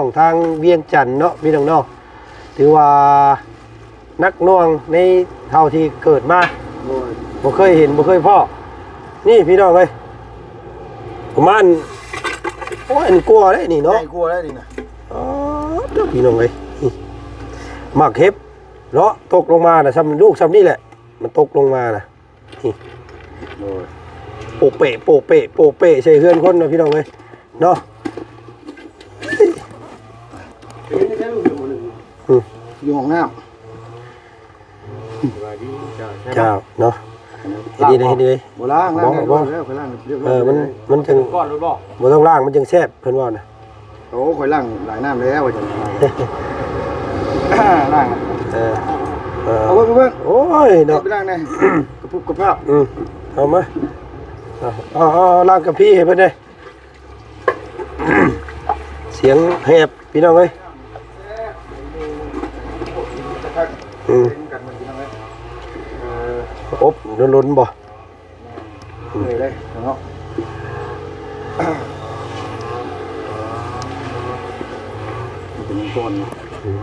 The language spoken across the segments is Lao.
ອງທາງວຽງຈັນເນາະ ພີ່ນ້ອງເນາະ ຖືວ່າໜັກໜ່ວງໃນເທົ່າທີ່ເກີດມາ ໂດຍ ບໍ່ເຄີຍເຫັນ ບໍ່ເຄີຍພໍ້ ນີ້ພີ່ນ້ອງເອີຍ ປະມານ ໂອ້ຍ ອັນນີ້ກວ່າເດ້ນີ້ເນາະ ໃຫຍ່ກວ່າເດ້ນີ້ນະ ອໍ ເດີ ພີ່ນ້ອງເອີຍ ນີ້ ໝາກເຫັບເນາະ ຕົກລົງມານະ ຊ່ຳລູກຊ່ຳນີ້ແຫຼະ ມັນຕົກລົງມານະ ນີ້ ໂອ້ຍ ໂປະເປະ ໂປະເປະ ໂປະເປະ ໃສ່ເຮືອນຄົນນະ ພີ່ນ້ອງເອີຍ ເນາະ ຢູ່ຫ້ອງນ້ຳ. ສະບາຍດີເຈົ້າ ເຈົ້າເນາະ. ເຮັດດີເດ້ ເຮັດດີເດ້. ບໍ່ລ້າງ ລ້າງ ບໍ່ ເລີຍ ບໍ່ ເລີຍ ຂ້ອຍລ້າງຮຽບຮ້ອຍ. ເອີ ມັນ ມັນຈັ່ງ ກ່ອນໂລດບໍ່? ບໍ່ຕ້ອງລ້າງ ມັນຈັ່ງແຊບ ເພິ່ນເວົ້ານະ. ໂອ້ ຂ້ອຍລ້າງຫຼາຍນ້ຳແລ້ວ ວ່າຈັ່ງ ລ້າງ. ເອີ ເອີ ເອົາເບິ່ງ ເບິ່ງ ໂອ້ຍເນາະ ໄປລ້າງແດ່ ກະປຸບກະພາບ. ອືມ ເອົາມາ ເອົາ ເອົາ ເອົາ ລ້າງກະພີໃຫ້ເພິ່ນແດ່. ສຽງແຫບພີ່ນ້ອງເອີຍ. ອືມ ອົບດົນໆບໍ່? ເມື່ອຍເດ້ເນາະ ມັນເປັນກ້ອນເນາະ. ອືມ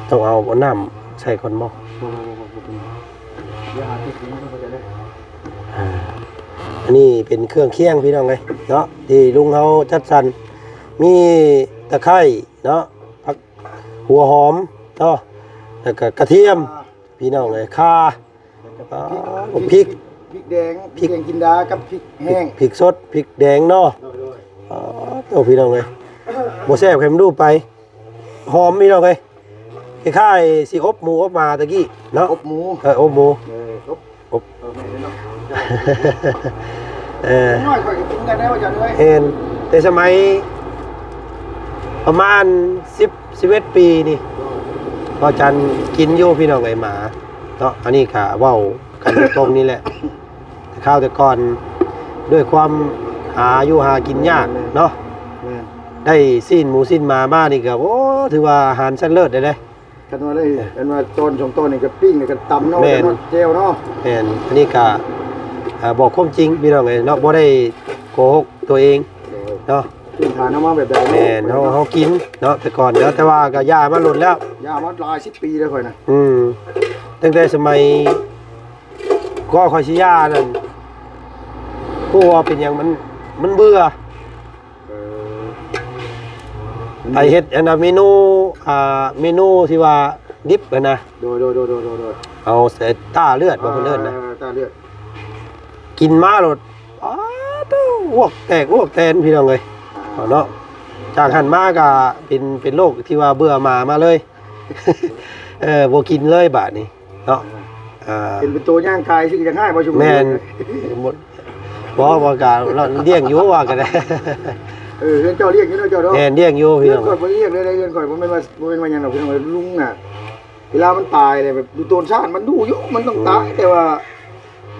ຕ້ອງເອົາ ເອົານ້ຳໃສ່ກ່ອນບໍ່? ບໍ່ ບໍ່ ບໍ່ ບໍ່ເປັນຫຍັງ ດຽວຫາເກັບກິນເພິ່ນເຂົ້າໃຈເດ້. ອ່າ ອັນນີ້ເປັນເຄື່ອງຄຽງພີ່ນ້ອງເອີຍເນາະ ທີ່ລຸງເຮົາຈັດສັນ ມີຕະໄຄເນາະ ຜັກ ຫົວຫອມເນາະ ແລ້ວກະກະທຽມພີ່ນ້ອງເອີຍ ຂ່າ ແລ້ວກະ ອ່າ ພິກ ພິກ ພິກແດງ ພິກແດງຈິນດາກັບພິກແຫ້ງ ພິກສົດ ພິກແດງເນາະ. ໂດຍ ໂດຍ ອໍ ໂຕ ພີ່ນ້ອງເອີຍ ບໍ່ແຊບໃຫ້ມັນດູໄປ ຫອມພີ່ນ້ອງເອີຍ. ຄ້າຍໆຊິອົບໝູອົບໝາຕະກີ້ເນາະ ອົບໝູ ເອີ ອົບໝູ ເອີ ອົບ ອົບ ເອີ ແມ່ນເດ້ເນາະ ເອີ ນ້ອຍຂ້ອຍກໍກິນກັນແລ້ວອາຈານເອີຍ. ແມ່ນ ແຕ່ສະໄໝປະມານສິບ ສິບເອັດປີນີ້ ອາຈານກິນຢູ່ພີ່ນ້ອງເອີຍ ໝາເນາະ. ອັນນີ້ກະເວົ້າກັນຕົງໆນີ້ແຫຼະ ແຕ່ຄາວແຕ່ກ່ອນ ດ້ວຍຄວາມຫາຢູ່ຫາກິນຍາກເນາະ ແມ່ນ ໄດ້ຊີ້ນໝູຊີ້ນໝາມານີ້ກໍ ໂອ້ ຖືວ່າອາຫານຊັ້ນເລີດເດ້. ຄັນວ່າໄດ້ ເອີ ອັນວ່າຕອນສອງຕອນນີ້ກໍປີ້ງ ແລ້ວກໍຕຳເນາະ ແມ່ນ ແຈ່ວເນາະ ແມ່ນ. ອັນນີ້ກໍ ເອີ ບອກຄວາມຈິງພີ່ນ້ອງເອີຍເນາະ ບໍ່ໄດ້ໂກຫົກຕົວເອງ ໂດຍ ເນາະ ພື້ນຖານເຮົາມາແບບໃດເນາະ ແມ່ນ ເຮົາ ເຮົາກິນເນາະ ແຕ່ກ່ອນເນາະ ແຕ່ວ່າກໍຢ່າມາດົນແລ້ວ ຢ່າມາຫຼາຍສິບປີແລ້ວຂ້ອຍນະ. ອືມ ຕັ້ງແຕ່ສະໄໝ ກໍຂ້ອຍຊິຢ່ານັ້ນ ຮູ້ວ່າເປັນຫຍັງ ມັນ ມັນເບື່ອ. ເອີ ໄປເຮັດອັນນ່າ ເມນູ ອ່າ ເມນູທີ່ວ່າດິບຫັ້ນນະ ໂດຍ ໂດຍ ເອົາໃສ່ຕ້າເລືອດບໍ່ ເພິ່ນເອີ້ນນະ ອ່າ ຕ້າເລືອດ ກິນມາໂລດ ອ້າ ໂທ້ ອ້ວກແຕກອ້ວກແຕນພີ່ນ້ອງເອີຍ ອ່າ ເນາະ. ຈາກຫັ້ນມາກະເປັນ ເປັນໂລກທີ່ວ່າເບື່ອໝາມາເລີຍ ເອີ ບໍ່ກິນເລີຍບາດນີ້ເນາະ. ອ່າ ເປັນ ເປັນໂຕຍ່າງກາຍຊື່ ຢາກຮ້າຍບໍ່ຊຸມ ແມ່ນ ບໍ່ ບໍ່ ບໍ່ ກະລ້ຽງຢູ່ວ່າກໍໄດ້ ເອີ ເຮືອນເຈົ້າລ້ຽງຢູ່ເນາະ ເຈົ້າເນາະ. ແມ່ນ ລ້ຽງຢູ່ພີ່ນ້ອງ ເຮືອນຂ້ອຍບໍ່ໄດ້ລ້ຽງເລີຍ ເຮືອນຂ້ອຍບໍ່ແມ່ນວ່າ ບໍ່ແມ່ນວ່າຫຍັງດອກພີ່ນ້ອງ ລຸງນະ ເວລາມັນຕາຍແລ້ວ ແບບດູໂຕນຊາດມັນດຸຢູ່ ມັນຕ້ອງຕາຍ ອືມ ແຕ່ວ່າ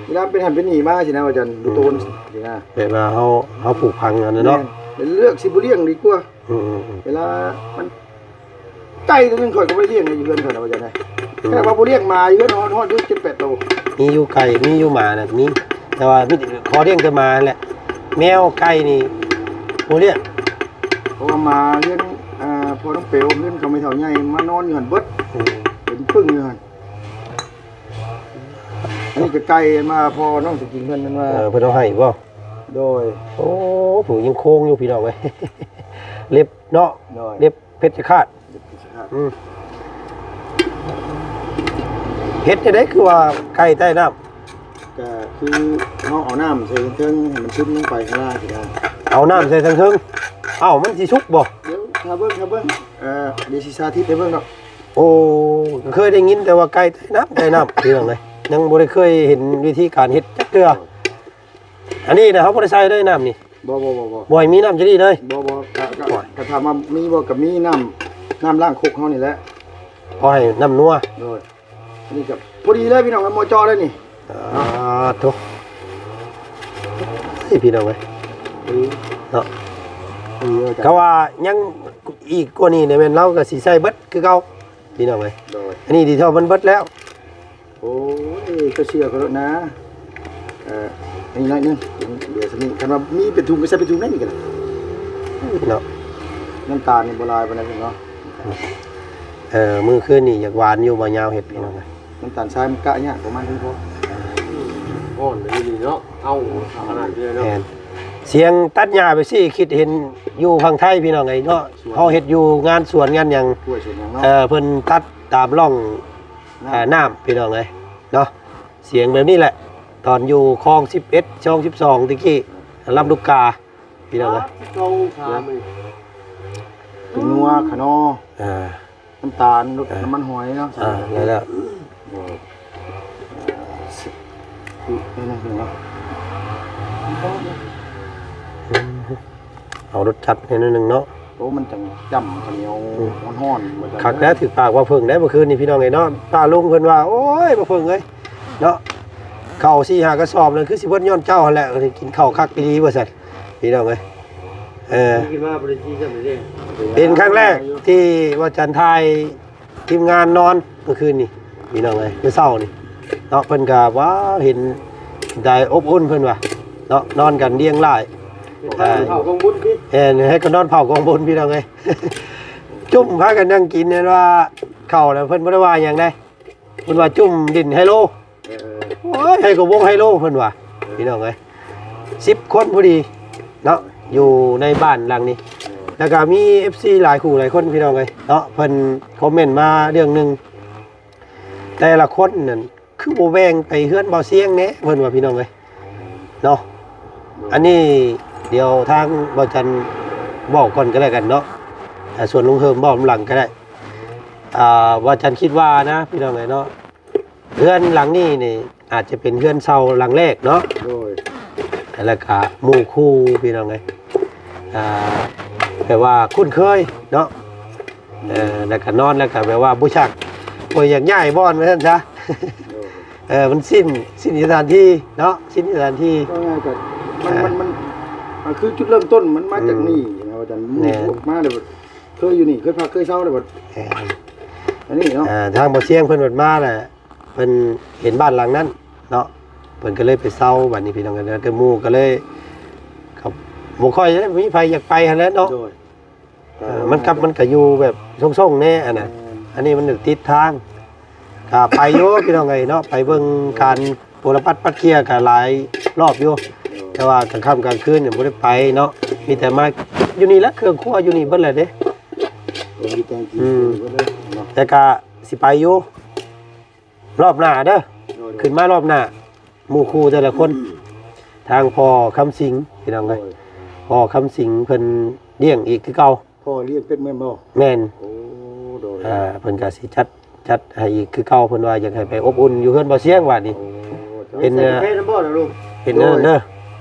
ເວລາເປັນຫັ້ນເປັນນີ້ມາຊີ້ນະ ວ່າຈັ່ງ ອືມ ດູໂຕນຊີ້ນະ ແບບວ່າເຮົາ ເຮົາຜູກຝັງກັນນະເນາະ ແມ່ນ ເລືອກຊິບໍ່ລ້ຽງດີກວ່າ. ອືມໆໆ ເວລາມັນ ໄກ່ຕົວໜຶ່ງຂ້ອຍກໍບໍ່ໄດ້ລ້ຽງຢູ່ເຮືອນຂ້ອຍນະ ວ່າຈັ່ງໃດ ອືມ ແຕ່ວ່າບໍ່ລ້ຽງໝາຢູ່ເຮືອນ ຮອດ ຮອດຢູ່ເຈັດແປດໂຕ. ມີຢູ່ໄກ່ ມີຢູ່ໝານະ ມີ ແຕ່ວ່າມີ ຂໍລ້ຽງແຕ່ໝາຫັ້ນແຫຼະ ແມວໄກ່ນີ້ບໍ່ລ້ຽງ ເພາະວ່າໝາເຮືອນ ອ່າ ພໍ່ນ້ອງເປວ ເຮືອນຂອງແມ່ເຖົ້າໃຫຍ່ມານອນຢູ່ຫັ້ນເບິດ ອືມ ເປັນປຶ້ງຢູ່ຫັ້ນ. ອັນນີ້ກໍໄກ່ມາພໍ່ນ້ອງສະກິງເພິ່ນ ແມ່ນວ່າ ເອີ ເພິ່ນເອົາໃຫ້ບໍ່? ໂດຍ ໂອ້ ຜູ້ຍັງໂຄງຢູ່ພີ່ນ້ອງເອີຍ ເລັບເນາະ ໂດຍ ເລັບເພັດຊະຄາດ ເລັບເພັດຊະຄາດ ອືມ ເຮັດຈັ່ງໃດຄືວ່າໄກ່ໃຕ້ນ້ຳ? ກໍຄືເຮົາເອົານ້ຳໃສ່ເທິງໆ ໃຫ້ມັນຊຶມລົງໄປຂ້າງລ່າງຊີ້ນະ ເອົານ້ຳໃສ່ເທິງໆ ເອົ້າ ມັນຊິສຸກບໍ່? ດຽວຖ້າເບິ່ງ ຖ້າເບິ່ງ ເອີ ດຽວຊິສາທິດໃຫ້ເບິ່ງດອກ. ໂອ້ ເຄີຍໄດ້ຍິນແຕ່ວ່າໄກ່ໃຕ້ນ້ຳ ໃຕ້ນ້ຳ ພີ່ນ້ອງເອີຍ ຍັງບໍ່ໄດ້ເຄີຍເຫັນວິທີການເຮັດຈັກເທື່ອ. ອັນນີ້ນະ ເຮົາບໍ່ໄດ້ໃສ່ເລີຍນ້ຳນີ້ ບໍ່ ບໍ່ ບໍ່ ບໍ່ ບໍ່ໃຫ້ມີນ້ຳຈະດີເລີຍ ບໍ່ ບໍ່ ກະ ກະ ໂອ້ຍ ກະຖາມວ່າມີບໍ່ ກະມີນ້ຳ ນ້ຳລ້າງຄົກເຮົານີ້ແຫຼະ ພໍໃຫ້ນ້ຳນົວ ໂດຍ. ອັນນີ້ກໍພໍດີເລີຍພີ່ນ້ອງ ໝໍ້ເຈາະເລີຍນີ້ ອ່າ ໂທ້ ເອີຍ ພີ່ນ້ອງເອີຍ ເອີ ເນາະ ເອີ ກະວ່າຍັງອີກກວ່ານີ້ນີ້ແມ່ນລາວກໍຊິໃສ່ເບິດຄືເກົ່າ ພີ່ນ້ອງເອີຍ ໂດຍ ອັນນີ້ດີເທົ່າມັນເບິດແລ້ວ. ໂອ້ຍ ເຈົ້າເຊື່ອຂ້ອຍໂລດນະ ເອີ ອັນນີ້ໜ້ອຍໜຶ່ງ ເຫຼືອສ່ຳນີ້ ຄັນວ່າມີເປັນຖົງກໍໃສ່ເປັນຖົງໄດ້ນີ້ກໍໄດ້ເນາະ ນ້ຳຕານນີ້ບໍ່ຫຼາຍປານໃດເນາະ. ເອີ ມື້ຄືນນີ້ຢາກຫວານຢູ່ ບໍ່ຍາວເຮັດ ພີ່ນ້ອງເອີຍ ນ້ຳຕານຊາຍມັນກະຍາກ ປະມານນີ້ພໍ ອ່ອນຢູ່ນີ້ເນາະ ເອົາຂະໜາດນີ້ເນາະ ແມ່ນ ສຽງຕັດຫຍ້າໄປຊີ້ ຄິດເຫັນຢູ່ຝັ່ງໄທ ພີ່ນ້ອງເອີຍເນາະ ເຮົາເຮັດຢູ່ງານສວນງານຫຍັງ ຫ້ວຍສວນຫຍັງເນາະ ເອີ ເພິ່ນຕັດຕາມຮ່ອງ ນ້ຳ ເອີ ນ້ຳ ພີ່ນ້ອງເອີຍເນາະ ສຽງແບບນີ້ແຫຼະ ຕອນຢູ່ຄອງສິບເອັດ ຄອງສິບສອງ ແຕ່ກີ້ ລຳລູກກາ ພີ່ນ້ອງເອີຍ ເປັນນົວຂະນໍ ອ່າ ນ້ຳຕານ ນ້ຳມັນຫອຍເນາະ ອ່າ ນັ້ນແຫຼະ ໂດຍ ເອົາລົດຈັດໃຫ້ໜ້ອຍໜຶ່ງເນາະ. ໂອ້ ມັນຈັ່ງຈ້ຳເຂົ້າໜຽວ ອືມ ຮ້ອນໆ ຄັກແລ້ວ ຖືກປາກບ່າວເຜິ້ງໄດ້ເມື່ອຄືນນີ້ ພີ່ນ້ອງເອີຍເນາະ. ປ້າລຸງເພິ່ນວ່າ ໂອ້ຍ ບ່າວເຜິ້ງເອີຍເນາະ ເຂົ້າສີ່ຫ້າກະສອບນັ້ນ ຄືຊິເບິດຍ້ອນເຈົ້າຫັ້ນແຫຼະ ກິນເຂົ້າຄັກອີ່ຫຼີວ່າຊັ້ນ ພີ່ນ້ອງເອີຍ. ເອີ ເປັນຄັ້ງແລກທີ່ວ່າຈັນຖ່າຍ ທີມງານນອນເມື່ອຄືນນີ້ ພີ່ນ້ອງເອີຍ ມື້ເຊົ້ານີ້ເນາະ ເພິ່ນກໍ ວ້າ ເຫັນໄດ້ອົບອຸ່ນ ເພິ່ນວ່າເນາະ ນອນກັນລຽງລາຍ ເຜົາກອງບຸນຕິ ແມ່ນ ໃຫ້ກໍນອນເຜົາກອງບຸນ ພີ່ນ້ອງເອີຍ. ຈຸ້ມພາກັນນັ່ງກິນ ເຫັນວ່າເຂົ້າແລ້ວ ເພິ່ນບໍ່ໄດ້ວ່າຫຍັງໃດ ເພິ່ນວ່າຈຸ້ມຫຼິ້ນໄຮໂລ ເອີ ໂອ້ຍ ໃຫ້ກໍວົງໄຮໂລ ເພິ່ນວ່າ ພີ່ນ້ອງເອີຍ. ສິບຄົນພໍດີເນາະ ຢູ່ໃນບ້ານຫຼັງນີ້ ແລ້ວກໍມີເອັຟຊີຫຼາຍຄູ່ຫຼາຍຄົນ ພີ່ນ້ອງເອີຍເນາະ ເພິ່ນຄອມເມັນມາເລື່ອງໜຶ່ງ ແຕ່ລະຄົນນັ້ນຄືບໍ່ແບ່ງໄປເຮືອນບ່າວຊຽງແດ່ ເພິ່ນວ່າ ພີ່ນ້ອງເອີຍເນາະ. ອັນນີ້ດຽວທາງບ່າວຈັນເວົ້າກ່ອນກໍແລ້ວກັນເນາະ ສ່ວນລຸງເຮີມເວົ້ານຳຫຼັງກໍໄດ້. ອ່າ ບ່າວຈັນຄິດວ່ານະ ພີ່ນ້ອງເອີຍເນາະ ເຮືອນຫຼັງນີ້ນີ້ອາດຈະເປັນເຮືອນເຊົ່າຫຼັງແລກເນາະ ໂດຍ ແລ້ວກະໝູ່ຄູ່ ພີ່ນ້ອງເອີຍ ອ່າ ແບບວ່າຄຸ້ນເຄີຍເນາະ ເອີ ແລ້ວກະນອນ ແລ້ວກະແບບວ່າບໍ່ຢາກ ບໍ່ຢາກຍ້າຍບ່ອນວ່າຊັ້ນຊະ ໂດຍ ເອີ ມັນຊິນ ຊິນສະຖານທີ່ເນາະ ຊິນສະຖານທີ່ ເວົ້າງ່າຍກໍມັນ ອ່າ ມັນ ມັນ ມັນຄືຈຸດເລີ່ມຕົ້ນມັນມາຈາກ ອືມ ນີ້ນະ ວ່າຊັ້ນ ແມ່ນ ໝູ່ມາແລ້ວ ເຄີຍຢູ່ນີ້ ເຄີຍພັກເຄີຍເຊົາແລ້ວບັດ ແມ່ນ ອັນນີ້ເນາະ ອ່າ ທາງບ່າວຊຽງເພິ່ນບັດມາແຫຼະ ເພິ່ນເຫັນບ້ານຫຼັງນັ້ນເນາະ ເພິ່ນກໍເລີຍໄປເຊົ່າ ບັດນີ້ພີ່ນ້ອງ ແຕ່ໝູ່ກໍເລີຍ ກໍບໍ່ຄ່ອຍມີໃຜຢາກໄປຫັ້ນແຫຼະເນາະ ໂດຍ ເອີ ມັນກັບ ມັນກໍຢູ່ແບບໂຊ່ງໆແດ່ອັນນັ້ນ ແມ່ນ ອັນນີ້ມັນຢູ່ຕິດທາງ ກໍໄປຢູ່ ພີ່ນ້ອງເອີຍເນາະ ໄປເບິ່ງການ ໂອລະປັດປັດເຄຍກໍຫຼາຍລອບຢູ່ ແຕ່ວ່າກາງຄ່ຳກາງຄືນນີ້ບໍ່ໄດ້ໄປເນາະ ມີແຕ່ມາຢູ່ນີ້ແຫຼະ ເຄື່ອງຄົວຢູ່ນີ້ເບິດແຫຼະເດ້ ອືມ ແຕ່ກະຊິໄປຢູ່ ລອບໜ້າເດີ ໂດຍໆ ຂຶ້ນມາລອບໜ້າ ໝູ່ຄູ່ແຕ່ລະຄົນ ທາງພໍ່ຄຳສິງ ພີ່ນ້ອງເອີຍ ໂດຍ ພໍ່ຄຳສິງເພິ່ນລ້ຽງອີກຄືເກົ່າ ພໍ່ລ້ຽງເປັດແມ່ນບໍ່? ແມ່ນ ໂອ້ ໂດຍ ອ່າ ເພິ່ນກໍຊິຈັດ ຈັດໃຫ້ອີກຄືເກົ່າ ເພິ່ນວ່າຢາກໃຫ້ໄປອົບອຸ່ນຢູ່ເຮືອນບ່າວຊຽງວ່ານີ້ ໂອ້ ເປັນ ໃສ່ກາເຟນຳບໍ່ລະລຸງ? ເປັນ ໂດຍ ນັ້ນເດີ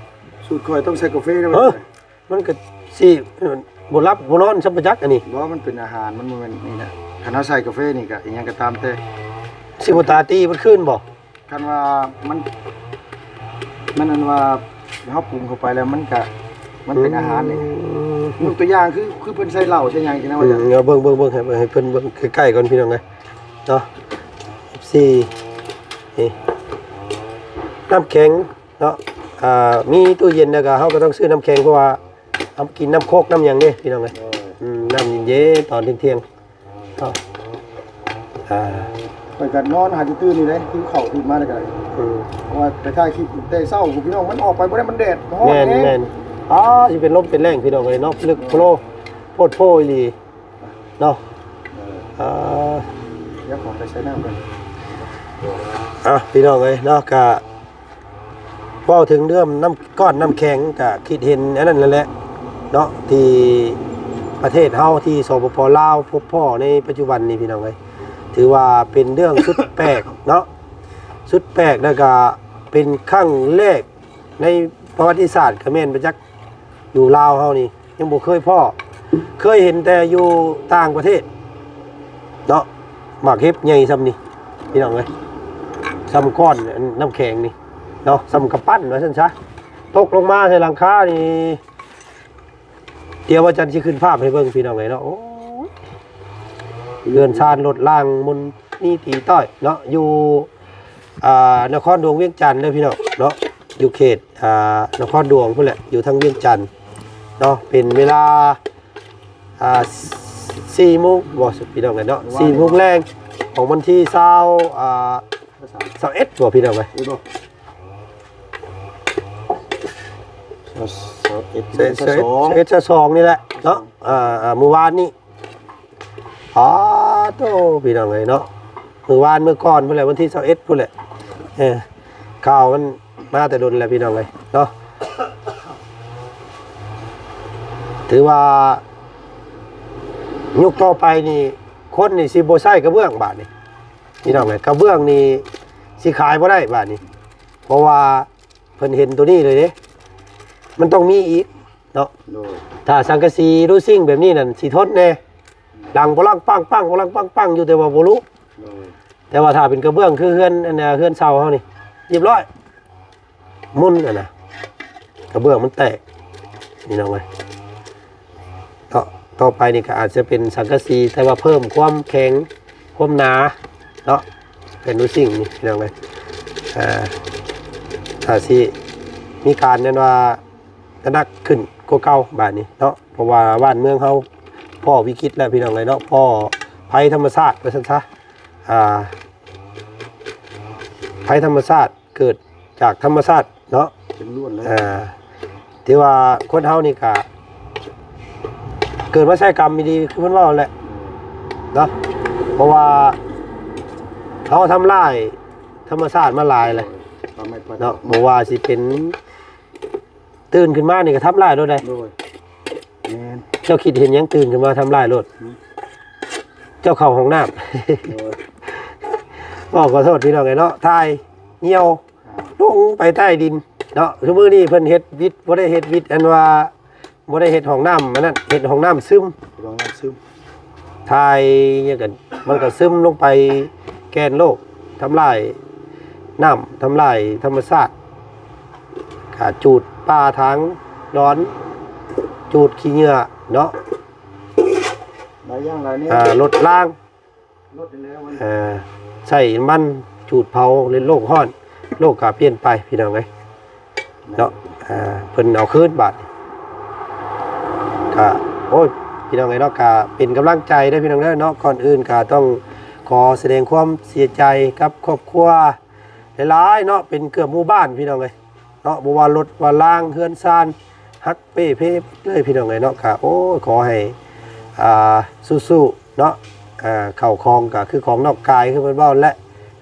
ສູດຂ້ອຍຕ້ອງໃສ່ກາເຟນຳ ເອີ ມັນກໍຊິບໍ່ຫຼັບບໍ່ນອນສ່ຳປະຈັກອັນນີ້ ບໍ່ ມັນເປັນອາຫານ ມັນບໍ່ແມ່ນນີ້ນະ ຄັນເຮົາໃສ່ກາເຟນີ້ກໍອີ່ຫຍັງກໍຕາມແຕ່ ຊິບໍ່ຕາຕີເບິດຄືນບໍ່? ຄັນວ່າມັນ ມັນອັນວ່າເຮົາປຸງເຂົ້າໄປແລ້ວມັນກະ ມັນເປັນອາຫານນີ້ ອືມ ຍົກຕົວຢ່າງຄື ຄືເພິ່ນໃສ່ເຫຼົ້າໃສ່ຫຍັງຊີ້ນະ ອືມ ວ່າຈັ່ງ ເອົາເບິ່ງ ເບິ່ງ ເບິ່ງ ໃຫ້ ໃຫ້ເພິ່ນເບິ່ງໃກ້ໆກ່ອນ ພີ່ນ້ອງເອີຍເນາະ ເອັຟຊີ ນີ້ ນ້ຳແຂງເນາະ ອ່າ ມີຕູ້ເຢັນແລ້ວກະເຮົາກໍຕ້ອງຊື້ນ້ຳແຂງ ເພາະວ່າເຮົາກິນນ້ຳໂຄກນ້ຳຫຍັງເດ້ ພີ່ນ້ອງເອີຍ ໂດຍ ອືມ ນ້ຳເຢັນໆ ຕອນທ່ຽງໆ ເນາະ ອ່າ ຂ້ອຍກໍນອນຫາຈະຕື່ນນີ້ເດ້ ຫິວເຂົ້າຕື່ນມາແລ້ວກໍ ອືມ ເພາະວ່າໄປຖ່າຍຄລິບແຕ່ເຊົ້າ ພີ່ນ້ອງ ມັນອອກໄປບໍ່ໄດ້ ມັນແດດຮ້ອນ ແມ່ນ ແຮງ ແມ່ນ ອ້າ ຊິເປັນລົມເປັນແລ້ງ ພີ່ນ້ອງເອີຍເນາະ ລຶກໂພໂລ ໂພດໂພອີ່ຫຼີເນາະ ເອີ ອ່າ ດຽວຂໍໄປໃສ່ນ້ຳກ່ອນ ອ່ະ ພີ່ນ້ອງເອີຍເນາະ ກະ ເວົ້າເຖິງເລື່ອງນ້ຳ ກ້ອນນ້ຳແຂງ ກະຄິດເຫັນອັນນັ້ນແຫຼະເນາະ ທີ່ປະເທດເຮົາ ທີ່ ສປປ ລາວ ພົບພໍ້ໃນປັດຈຸບັນນີ້ ພີ່ນ້ອງເອີຍ ຖືວ່າເປັນເລື່ອງສຸດແປກເນາະ ສຸດແປກ ແລ້ວກະເປັນຄັ້ງແລກໃນປະຫວັດຕິສາດ ກະແມ່ນປະຈັກ ຢູ່ລາວເຮົານີ້ ຍັງບໍ່ເຄີຍພໍ້ ເຄີຍເຫັນແຕ່ຢູ່ຕ່າງປະເທດເນາະ ໝາກເຫັບໃຫຍ່ສ່ຳນີ້ ພີ່ນ້ອງເອີຍ ສ່ຳກ້ອນນ້ຳແຂງນີ້ເນາະ ສ່ຳກຳປັ້ນວ່າຊັ້ນຊະ ຕົກລົງມາໃສ່ຫຼັງຄານີ້ ດຽວວ່າຈັນຊິຂຶ້ນພາບໃຫ້ເບິ່ງ ພີ່ນ້ອງເອີຍເນາະ ໂອ້ຍ ເຮືອນຊານລົດລາງມົນມີຕີຕ້ອຍເນາະ ຢູ່ ອ່າ ນະຄອນຫຼວງວຽງຈັນເດີພີ່ນ້ອງເນາະ ຢູ່ເຂດ ອ່າ ນະຄອນຫຼວງພຸ້ນແຫຼະ ຢູ່ທາງວຽງຈັນເນາະ ເປັນເວລາ ອ່າ ສີ່ໂມງບໍ່ ພີ່ນ້ອງເອີຍເນາະ ສີ່ໂມງແລງຂອງວັນທີຊາວ ອ່າ ຊາວເອັດບໍ່ ພີ່ນ້ອງເອີຍ ຊາວເອັດ ຊາວເອັດ ຊາວສອງ ຊາວເອັດ ຊາວສອງນີ້ແຫຼະເນາະ ອ່າ ອ່າ ມື້ວານນີ້ ປາໂຕ ພີ່ນ້ອງເອີຍເນາະ ມື້ວານມື້ກ່ອນພຸ້ນແຫຼະ ວັນທີຊາວເອັດພຸ້ນແຫຼະ ເອີ ຂ່າວມັນມາແຕ່ດົນແລ້ວ ພີ່ນ້ອງເອີຍເນາະ ຖືວ່າຍຸກຕໍ່ໄປນີ້ ຄົນນີ້ຊິບໍ່ໃຊ້ກະເບື້ອງບາດນີ້ ພີ່ນ້ອງເອີຍ. ກະເບື້ອງນີ້ຊິຂາຍບໍ່ໄດ້ບາດນີ້ ເພາະວ່າເພິ່ນເຫັນໂຕນີ້ເລີຍເດ້ ມັນຕ້ອງມີອີກເນາະ. ໂດຍ ຖ້າສັງກະສີລູຊິງແບບນີ້ນັ້ນຊິທົນແດ່ ດັງປະລັງປັງໆ ປະລັງປັງໆຢູ່ ແຕ່ວ່າບໍ່ລຸ. ໂດຍ ແຕ່ວ່າຖ້າເປັນກະເບື້ອງຄືເຮືອນ ອັນນ່າ ເຮືອນເຊົ່າເຮົານີ້ ຮຽບຮ້ອຍ ໝຸ່ນຫັ້ນນະ ກະເບື້ອງມັນແຕກ ພີ່ນ້ອງເອີຍ. ຕໍ່ ຕໍ່ໄປນີ້ກະອາດຈະເປັນສັງກະສີ ແຕ່ວ່າເພີ່ມຄວາມແຂງ ຄວາມໜາເນາະ ເປັນລູຊິງນີ້ ພີ່ນ້ອງເອີຍ. ອ່າ ຖ້າຊິມີການແມ່ນວ່າ ກະໜັກຂຶ້ນກວ່າເກົ່າບາດນີ້ເນາະ ເພາະວ່າບ້ານເມືອງເຮົາພໍ້ວິກິດແລ້ວ ພີ່ນ້ອງເອີຍເນາະ ພໍ້ໄພທຳມະຊາດວ່າຊັ້ນຊະ. ອ່າ ໄພທຳມະຊາດ ເກີດຈາກທຳມະຊາດເນາະ ເປັນລ້ວນເລີຍ. ອ່າ ຖືວ່າຄົນເຮົານີ້ກະເກີດມາໃຊ້ກຳອີ່ຫຼີ ຄືເພິ່ນເວົ້າແຫຼະເນາະ ເພາະວ່າເຮົາທຳລາຍທຳມະຊາດມາຫຼາຍແລ້ວເນາະ ບໍ່ວ່າຊິເປັນ ຕື່ນຂຶ້ນມານີ້ກະທຳລາຍໂລດເດ້. ໂດຍ ແມ່ນ ເຈົ້າຄິດເຫັນຫຍັງຕື່ນຂຶ້ນມາທຳລາຍໂລດ? ຫືມ ເຈົ້າເຂົ້າຫ້ອງນ້ຳ. ໂດຍ ເວົ້າຂໍໂທດພີ່ນ້ອງເອີຍເນາະ ຖ່າຍຍ່ຽວ ອ່າ ລົງໄປໃຕ້ດິນເນາະ. ຊຸມື້ນີ້ເພິ່ນເຮັດວິດ ບໍ່ໄດ້ເຮັດວິດ ອັນວ່າບໍ່ໄດ້ເຮັດຫ້ອງນ້ຳ ອັນນັ້ນ ເຮັດຫ້ອງນ້ຳຊຶມ ເຮັດຫ້ອງນ້ຳຊຶມ. ຖ່າຍຫຍັງກັນ ມັນກະຊຶມລົງໄປແກ່ນໂລກ ທຳລາຍນ້ຳ ທຳລາຍທຳມະຊາດ ກະຈູດປ່າຖາງດອນ ຈູດຂີ້ເຫຍື້ອເນາະ ຫຼາຍຢ່າງຫຼາຍແນວ ອ່າ ລົດລາງ ລົດນີ້ແຫຼະມັນ ເອີ ໃຊ້ນ້ຳມັນຈູດເຜົາ ແລະໂລກຮ້ອນ ໂລກກະປ່ຽນໄປ ພີ່ນ້ອງເອີຍ. ເນາະ ອ່າ ເພິ່ນເອົາຄືນບາດນີ້ ກະ ໂອ້ຍ ພີ່ນ້ອງເອີຍເນາະ ກະເປັນກຳລັງໃຈເດີພີ່ນ້ອງເດີເນາະ. ກ່ອນອື່ນກະຕ້ອງຂໍສະແດງຄວາມເສຍໃຈກັບຄອບຄົວຫຼາຍໆເນາະ ເປັນເກືອບໝູ່ບ້ານພີ່ນ້ອງເອີຍເນາະ ບໍ່ວ່າລົດວ່າລາງເຮືອນຊານ ຫັກເປ້ເພເລີຍພີ່ນ້ອງເອີຍເນາະ. ກະ ໂອ້ຍ ຂໍໃຫ້ ອ່າ ສູ້ໆເນາະ ເຂົ້າຂອງກະຄືຂອງນອກກາຍ ຄືເພິ່ນເວົ້າແຫຼະ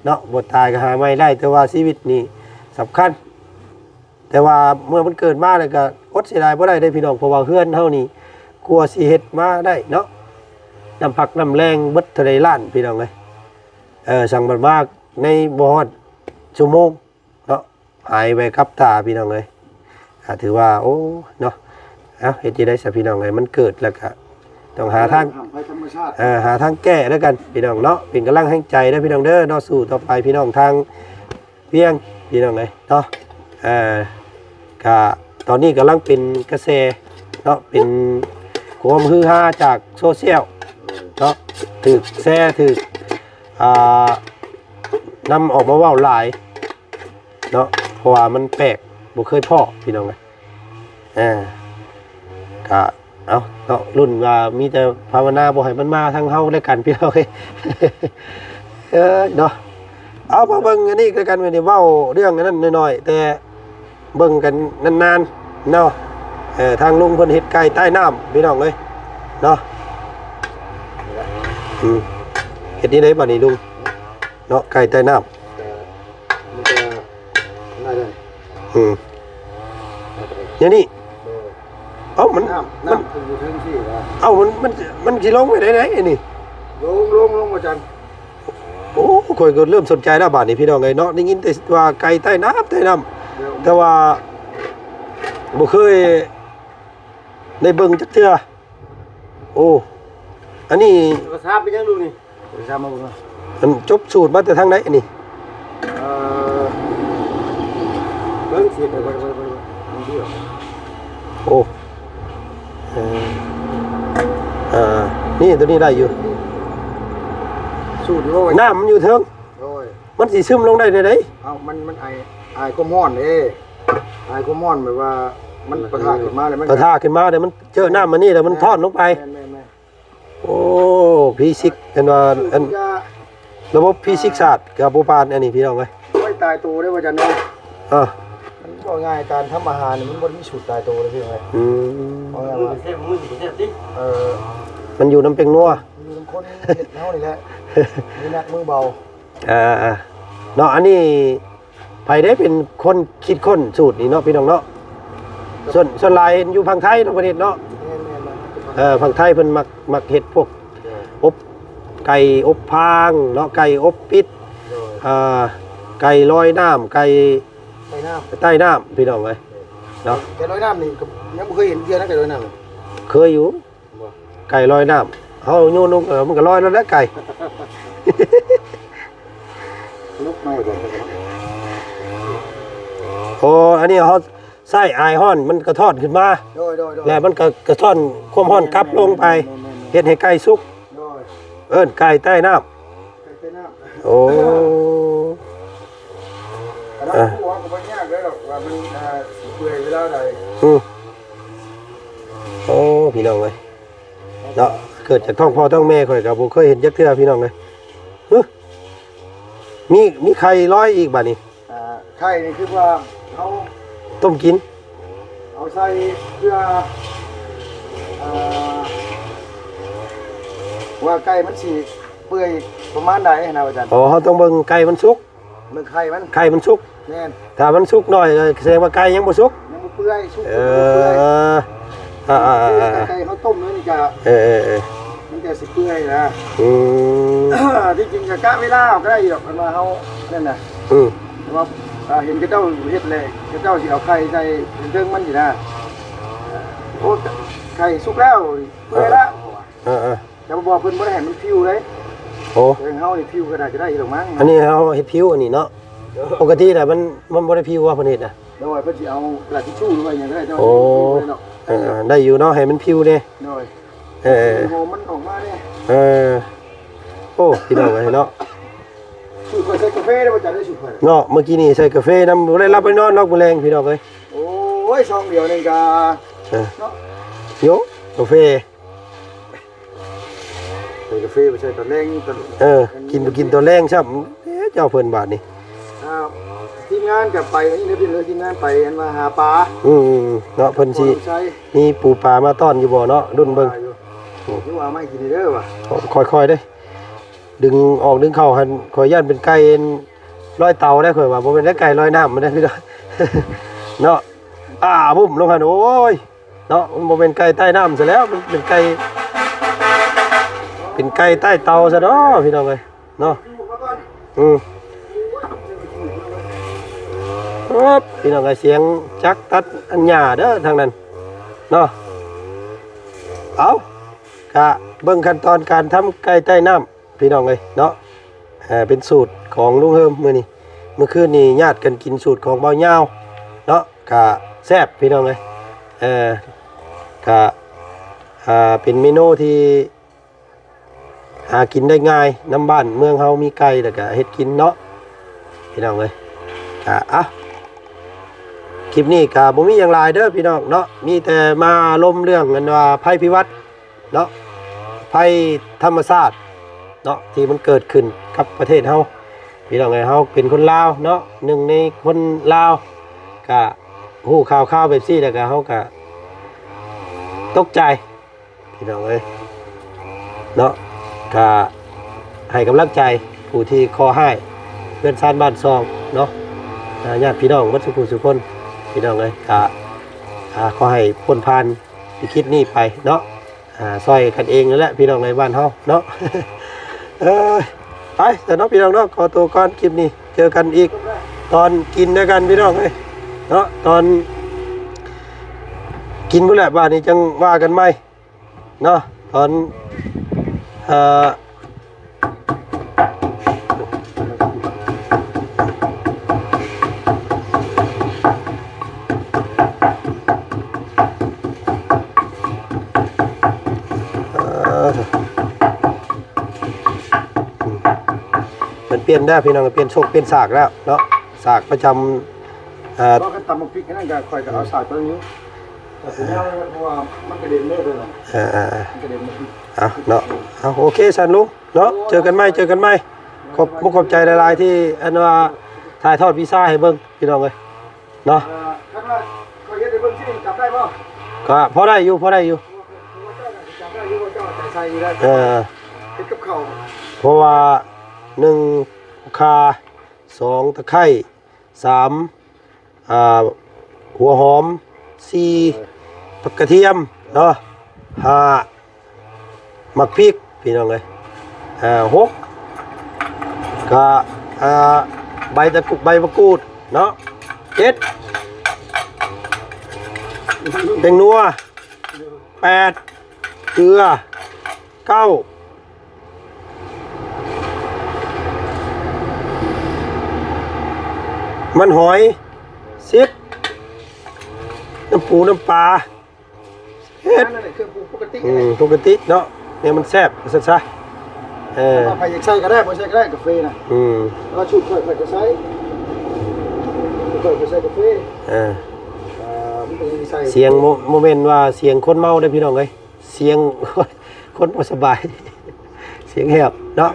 ເນາະ ບໍ່ຕາຍກະຫາໃໝ່ໄດ້ ແຕ່ວ່າຊີວິດນີ້ສຳຄັນ. ແຕ່ວ່າເມື່ອມັນເກີດມາແລ້ວກະອົດເສຍດາຍບໍ່ໄດ້ເດ້ພີ່ນ້ອງ ເພາະວ່າເຮືອນເຮົານີ້ກວ່າຊິເຮັດມາໄດ້ເນາະ ນ້ຳພັກນ້ຳແຮງເບິດເທົ່າໃດລ້ານພີ່ນ້ອງເອີຍ. ເອີ ຊ່າງບັດມາໃນບໍ່ຮອດຊົ່ວໂມງເນາະ ຫາຍໄວກັບຕາພີ່ນ້ອງເອີຍ. ກະຖືວ່າ ໂອ້ ເນາະ ເອົ້າ ເຮັດຈັ່ງໃດຊະພີ່ນ້ອງເອີຍ ມັນເກີດແລ້ວກະຕ້ອງຫາທາງ ເອີ ຫາທາງແກ້ແລ້ວກັນພີ່ນ້ອງເນາະ. ເປັນກຳລັງແຮງໃຈເດີພີ່ນ້ອງເດີເນາະ ສູ້ຕໍ່ໄປພີ່ນ້ອງທາງ ວຽງພີ່ນ້ອງເອີຍເນາະ. ເອີ ກະຕອນນີ້ກຳລັງເປັນກະແສເນາະ ເປັນຄວາມຮືຮາຈາກໂຊຊຽວເນາະ ຖືກແຊ ຖືກ ອ່າ ນຳອອກມາເວົ້າຫຼາຍເນາະ ເພາະວ່າມັນແປກ ບໍ່ເຄີຍພໍ້ພີ່ນ້ອງເອີຍ. ເອີ ກະ ເອົ້າເນາະ ລຸ້ນວ່າມີແຕ່ພາວະນາບໍ່ໃຫ້ມັນມາທາງເຮົາແລ້ວກັນພີ່ນ້ອງເອີຍ. ເອີ ເນາະ ເອົາ ມາເບິ່ງອັນນີ້ຄືກັນ ມື້ນີ້ເວົ້າເລື່ອງອັນນັ້ນໜ້ອຍໆ ແຕ່ເບິ່ງກັນນານໆເນາະ. ເອີ ທາງລຸງເພິ່ນເຮັດໄກ່ໃຕ້ນ້ຳພີ່ນ້ອງເອີຍເນາະ. ອືມ ເຮັດຈັ່ງໃດບາດນີ້ລຸງເນາະ ໄກ່ໃຕ້ນ້ຳ? ມັນຈະ ອືມ ແນວນີ້ ໂດຍ ເອົ້າ ມັນ ນ້ຳ ມັນ ນ້ຳຂຶ້ນຢູ່ເທິງຊີ້ວ່າ ເອົ້າ ມັນ ມັນ ມັນຊິລົງໄປໄດ້ໃດອັນນີ້? ລົງ ລົງ ລົງ ອາຈານ. ໂອ້ ຂ້ອຍກໍເລີ່ມສົນໃຈແລ້ວບາດນີ້ພີ່ນ້ອງເອີຍເນາະ ໄດ້ຍິນແຕ່ວ່າໄກ່ໃຕ້ນ້ຳ ໃຕ້ນ້ຳ ແຕ່ວ່າບໍ່ເຄີຍໄດ້ເບິ່ງຈັກເທື່ອ. ໂອ້ ອັນນີ້ ພາສາເປັນຫຍັງລູກນີ້? ພາສາມາເບິ່ງ ອັນຈົບສູດມາແຕ່ທາງໃດອັນນີ້? ເອີ ເບິ່ງສິ ເບິ່ງ ເບິ່ງ ເບິ່ງ ເບິ່ງ ເບິ່ງ ໂອ້ ເອີ ເອີ ນີ້ ໂຕນີ້ໄດ້ຢູ່ ສູດຢູ່ ນ້ຳມັນຢູ່ເທິງ ໂດຍ ມັນຊິຊຶມລົງໄດ້ແນວໃດ? ເອົ້າ ມັນ ມັນອາຍ ອາຍຄວາມຮ້ອນເດ້ ອາຍຄວາມຮ້ອນ ແບບວ່າມັນປະທະຂຶ້ນມາແລ້ວ ມັນປະທະຂຶ້ນມາແລ້ວ ມັນເຈີນ້ຳອັນນີ້ແລ້ວ ມັນ ແມ່ນ ຖອນລົງໄປ ແມ່ນໆໆ. ໂອ້ ຟີຊິກ ເຫັນວ່າອັນ ລະບົບຟີຊິກສາດກະບໍ່ປານອັນນີ້ພີ່ນ້ອງເອີຍ. ໂອ້ຍ ຕາຍໂຕເດ້ວ່າຈັ່ງເນາະ. ເອີ ມັນເວົ້າງ່າຍ ການທຳອາຫານນີ້ມັນບໍ່ໄດ້ມີສູດຕາຍໂຕເດ້ພີ່ນ້ອງເອີຍ. ອືມ ເວົ້າງ່າຍວ່າ ແຊບ ມັນຊິບໍ່ແຊບຕິ. ເອີ ມັນຢູ່ນຳແປ້ງນົວ ຢູ່ນຳຄົນເຮັດເຮົານີ້ແຫຼະ ມືໜັກມືເບົາ. ອ່າໆ ເນາະ ອັນນີ້ ໃຜເດ້ເປັນຄົນຄິດຄົ້ນສູດນີ້ເນາະ ພີ່ນ້ອງເນາະ? ສ່ວນ ສ່ວນຫຼາຍເຫັນຢູ່ຝັ່ງໄທເນາະ ປະເທດເນາະ. ແມ່ນໆໆ ເອີ ຝັ່ງໄທເພິ່ນມັກ ມັກເຮັດພວກ ເອີ ອົບ ໄກ່ອົບຟາງເນາະ ໄກ່ອົບປິດ ໂດຍ ອ່າ ໄກ່ລອຍນ້ຳ ໄກ່ ໃຕ້ນ້ຳ ໃຕ້ນ້ຳ ພີ່ນ້ອງເອີຍເນາະ. ໄກ່ລອຍນ້ຳນີ້ກໍຍັງບໍ່ເຄີຍເຫັນເທື່ອນະ ໄກ່ລອຍນ້ຳ. ເຄີຍຢູ່ ບໍ່ ໄກ່ລອຍນ້ຳ ເຮົາໂຍນລົງ ເອີ ມັນກໍລອຍແລ້ວແຫຼະໄກ່. ໂອ້ ອັນນີ້ເຮົາໃຊ້ອາຍຮ້ອນ ມັນກະທ້ອນຂຶ້ນມາ ໂດຍໆໆ ແລ້ວມັນກໍກະທ້ອນຄວາມຮ້ອນກັບລົງໄປ ແມ່ນໆໆໆ ເຮັດໃຫ້ໄກ່ສຸກ ໂດຍ ເອີ້ນໄກ່ໃຕ້ນ້ຳ ໄກ່ໃຕ້ນ້ຳ. ໂອ້ ກະດານ ອ່າ ຫົວກໍບໍ່ຍາກເລີຍດອກວ່າມັນ ອ່າ ຊິເປື່ອຍເວລາໃດ. ອືມ ໂອ້ ພີ່ນ້ອງເອີຍເນາະ ເກີດຈາກທ້ອງພໍ່ທ້ອງແມ່ຂ້ອຍກໍບໍ່ເຄີຍເຫັນຈັກເທື່ອ ພີ່ນ້ອງເອີຍ. ຫຶ ມີ ມີໄຂ່ລອຍອີກບາດນີ້. ອ່າ ໄຂ່ນີ້ຄືວ່າເຮົາຕົ້ມກິນ ເອົາໃສ່ເພື່ອ ອ່າ ວ່າໄກ່ມັນຊິເປື່ອຍປະມານໃດນະ ອາຈານ. ອໍ ເຮົາຕ້ອງເບິ່ງໄກ່ມັນສຸກ ເບິ່ງໄຂ່ມັນ ໄຂ່ມັນສຸກ. ແມ່ນ ຖ້າມັນສຸກໜ້ອຍກໍສະແດງວ່າໄກ່ຍັງບໍ່ສຸກ ຍັງບໍ່ເປື່ອຍ ສຸກ ເອີ ຍັງບໍ່ເປື່ອຍ. ອ່າໆໆ ຄືໄກ່ເຮົາຕົ້ມແລ້ວນີ້ກະ ເອີໆໆ ມັນກະຊິເປື່ອຍນະ. ອືມ ທີ່ຈິງກະກະເວລາເອົາກໍໄດ້ດອກ ຄັນວ່າເຮົານັ້ນນະ. ອືມ ແຕ່ວ່າ ອ່າ ເຫັນເຂົາເຈົ້າເຮັດແລ້ວ ເຂົາເຈົ້າຊິເອົາໄຂ່ໃສ່ເທິງມັນຊີ້ນະ. ໂອ້ ໄຂ່ສຸກແລ້ວ ເປື່ອຍແລ້ວ ເອີໆ ແຕ່ວ່າເພິ່ນບໍ່ໄດ້ໃຫ້ມັນຜິວເດ້. ໂອ້ ແຕ່ເຮົານີ້ຜິວກໍໜ້າຈະໄດ້ຢູ່ດອກມັ້ງ. ອັນນີ້ເຮົາເຮັດຜິວອັນນີ້ເນາະ ໂດຍ ປົກກະຕິນະ ມັນ ມັນບໍ່ໄດ້ຜິວວ່າເພິ່ນເຮັດນະ. ໂດຍ ເພິ່ນຊິເອົາກະດາດທິດຊູຫຼືວ່າຫຍັງກໍໄດ້ ແຕ່ວ່າ ໂອ້ ເອີ ໄດ້ຢູ່ເນາະ ໃຫ້ມັນຜິວແດ່. ໂດຍ ເອີ ຫອມມັນອອກມາແດ່. ເອີ ໂອ້ ພີ່ນ້ອງເອີຍເນາະ ສູດຂ້ອຍໃສ່ກາເຟເດ້ ບໍ່ຈັກໄດ້ສູດຂ້ອຍເນາະ. ເມື່ອກີ້ນີ້ໃສ່ກາເຟນຳ ບໍ່ໄດ້ຫຼັບໄດ້ນອນດອກມື້ແລງ ພີ່ນ້ອງເອີຍ. ໂອ້ຍ ຊອງດຽວໜຶ່ງກະ ເອີ ເນາະ ໂຢ ກາເຟ ໃສ່ກາເຟໄປໃສ່ຕອນແລງ ຕອນ ເອີ ກິນ ກິນຕອນແລງຊ້ຳ. ເອີ ເຈົ້າເພິ່ນບາດນີ້ ອ່າ ທີມງານກໍໄປ ອັນນີ້ເດີ ທີມງານໄປ ອັນວ່າຫາປາ. ອືມໆ ເນາະ ເພິ່ນຊິມີປູປາມາຕ້ອນຢູ່ບໍ່ເນາະ ລຸ້ນເບິ່ງ. ຢູ່ວ່າເອົາມາໃຫ້ກິນເດີວ່າ ຄ່ອຍໆເດ້ ດຶງອອກດຶງເຂົ້າຫັ້ນ ຂ້ອຍຢ້ານເປັນໄກ່ລອຍເຕົາໄດ໋ ຂ້ອຍວ່າ ບໍ່ແມ່ນໄດ້ໄກ່ລອຍນ້ຳມັນໄດ໋ ພີ່ນ້ອງເນາະ. ອ່າ ບຸ້ມລົງຫັ້ນ ໂອ້ຍ ເນາະ ມັນບໍ່ແມ່ນໄກ່ໃຕ້ນ້ຳຊະແລ້ວ ມັນເປັນໄກ່ ເປັນໄກ່ໃຕ້ເຕົາຊະເນາະ ພີ່ນ້ອງເອີຍເນາະ. ອືມ ເອີບ ພີ່ນ້ອງເອີຍ ສຽງຈັກຕັດອັນຫຍ້າເດີທາງນັ້ນເນາະ. ເອົາ ກະເບິ່ງຂັ້ນຕອນການທຳໄກ່ໃຕ້ນ້ຳ ພີ່ນ້ອງເອີຍເນາະ. ເປັນສູດຂອງລຸງເຮີມມື້ນີ້ ມື້ຄືນນີ້ຍາດກັນກິນສູດຂອງບ່າວຍາວເນາະ ກະແຊບ ພີ່ນ້ອງເອີຍ. ເອີ ກະ ອ່າ ເປັນເມນູທີ່ຫາກິນໄດ້ງ່າຍ ນຳບ້ານເມືອງເຮົາມີໄກ່ ແລ້ວກະເຮັດກິນເນາະ ພີ່ນ້ອງເອີຍ. ກະ ອ່ະ ຄລິບນີ້ກະບໍ່ມີຫຍັງຫຼາຍເດີ ພີ່ນ້ອງເນາະ ມີແຕ່ມາລົມເລື່ອງອັນວ່າໄພພິບັດ ເນາະ ໄພທຳມະຊາດເນາະ ທີ່ມັນເກີດຂຶ້ນກັບປະເທດເຮົາ ພີ່ນ້ອງເອີຍ. ເຮົາເປັນຄົນລາວເນາະ ໜຶ່ງໃນຄົນລາວ ກະຮູ້ຂ່າວໆແບບຊີ້ ແລ້ວກະເຮົາກະຕົກໃຈ ພີ່ນ້ອງເອີຍເນາະ. ກະໃຫ້ກຳລັງໃຈຜູ້ທີ່ເຄາະຮ້າຍເຮືອນຊານບ້ານຊ່ອງເນາະ ອາ ຍາດພີ່ນ້ອງເບິດສູ່ຜູ້ສູ່ຄົນ ພີ່ນ້ອງເອີຍ. ກະ ອາ ຂໍໃຫ້ພົ້ນຜ່ານວິກິດນີ້ໄປເນາະ. ອ່າ ຊ່ອຍກັນເອງນັ້ນແຫຼະ ພີ່ນ້ອງໃນບ້ານເຮົາເນາະ. ເອີຍ ໄປຊະເນາະ ພີ່ນ້ອງເນາະ ຂໍໂຕກ່ອນ ຄລິບນີ້ເຈີກັນອີກຕອນກິນນຳກັນ ພີ່ນ້ອງເອີຍເນາະ. ຕອນກິນພຸ້ນແຫຼະ ບາດນີ້ຈັ່ງວ່າກັນໃໝ່ເນາະ ຕອນ ເອີ ເອີ ເພິ່ນປ່ຽນແລ້ວ ພີ່ນ້ອງ ປ່ຽນຊົກປ່ຽນສາກແລ້ວເນາະ ສາກປະຈຳ ເອີ ບໍ່ ຄັນຕຳບັກພິກນັ້ນກໍ ຂ້ອຍກໍເອົາສາກຕົວນີ້ຢູ່ ເອີ ເພາະວ່າມັນກະເດັນເລີຍ ເອີ ມັນກະເດັນ ເອົາເນາະ ເອົາ ໂອເຄ ຊັ້ນລຸງ ເນາະ ເຈີກັນໃໝ່ ເຈີກັນໃໝ່. ຂອບມຸກຂອບໃຈຫຼາຍໆ ທີ່ອັນວ່າຖ່າຍທອດວິຊາໃຫ້ເບິ່ງ ພີ່ນ້ອງເອີຍເນາະ. ເອີ ຄັນວ່າຂ້ອຍເຮັດໃຫ້ເບິ່ງຊິຈັບໄດ້ບໍ່? ກໍພໍໄດ້ຢູ່ ພໍໄດ້ຢູ່ ເອີ ເຮັດກັບເຂົ້າ ເພາະວ່າ ໜຶ່ງ ຂ່າ ສອງ ຕະໄຄ ສາມ ອ່າ ຫົວຫອມ ສີ່ ເອີ ຜັກກະທຽມເນາະ ຫ້າ ໝາກພິກ ພີ່ນ້ອງເອີຍ. ອ່າ ຫົກ ກະ ອ່າ ໃບຕະກຸ ໃບມະກູດເນາະ ເຈັດ ແປ້ງນົວ ແປດ ເກືອ ເກົ້າ ມັນຫອຍ ສິບ ນ້ຳປູນ້ຳປາ ເຮັດ ອັນນັ້ນແຫຼະເຄື່ອງປຸງປົກກະຕິ ອືມ ປົກກະຕິເນາະ ແນວມັນແຊບວ່າຊັ້ນຊະ ເອີ ຖ້າໃຜຢາກໃສ່ກໍໄດ້ ບໍ່ໃສ່ກໍໄດ້ ກາເຟນະ ອືມ ແຕ່ວ່າສູດຂ້ອຍ ຂ້ອຍກໍໃສ່ ຂ້ອຍກໍໃສ່ກາເຟ ເອີ ອ່າ ມັນກໍມີໃສ່ ສຽງບໍ່ ບໍ່ແມ່ນວ່າສຽງຄົນເມົາເດີ້ພີ່ນ້ອງເອີຍ ສຽງຄົນບໍ່ສະບາຍ ສຽງແຫບເນາະ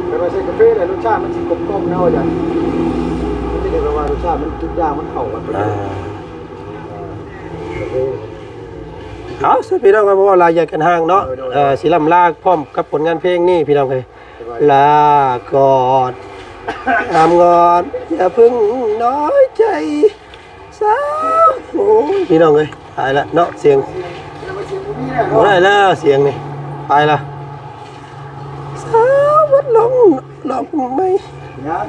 ແຕ່ວ່າໃສ່ກາເຟແລ້ວລົດຊາດມັນຊິກົມກ່ອມເນາະ ອາຈານ ມັນຈະໄດ້ແບບວ່າລົດຊາດມັນທຸກຢ່າງມັນເຂົ້າກັນ ອ່າ ກາເຟ ເອົາ ຊັ້ນພີ່ນ້ອງ ບໍ່ເວົ້າຫຼາຍຢາກກັນຫ່າງເນາະ ໂດຍ ໂດຍ ເອີ ຊິລ່ຳລາພ້ອມກັບຜົນງານເພງນີ້ພີ່ນ້ອງເອີຍ ສະບາຍດີ ລາກ່ອນ ຫ້າມງອນ ຢ່າເພິ່ງນ້ອຍໃຈ ສາ ໂອ້ຍ ພີ່ນ້ອງເອີຍ ຕາຍລະເນາະ ສຽງ ແລ້ວມັນຊິບໍ່ມີແລ້ວເນາະ ບໍ່ໄດ້ແລ້ວສຽງນີ້ ໄປລະ ສາວັດລົງ ລອງໃໝ່ ຍັງ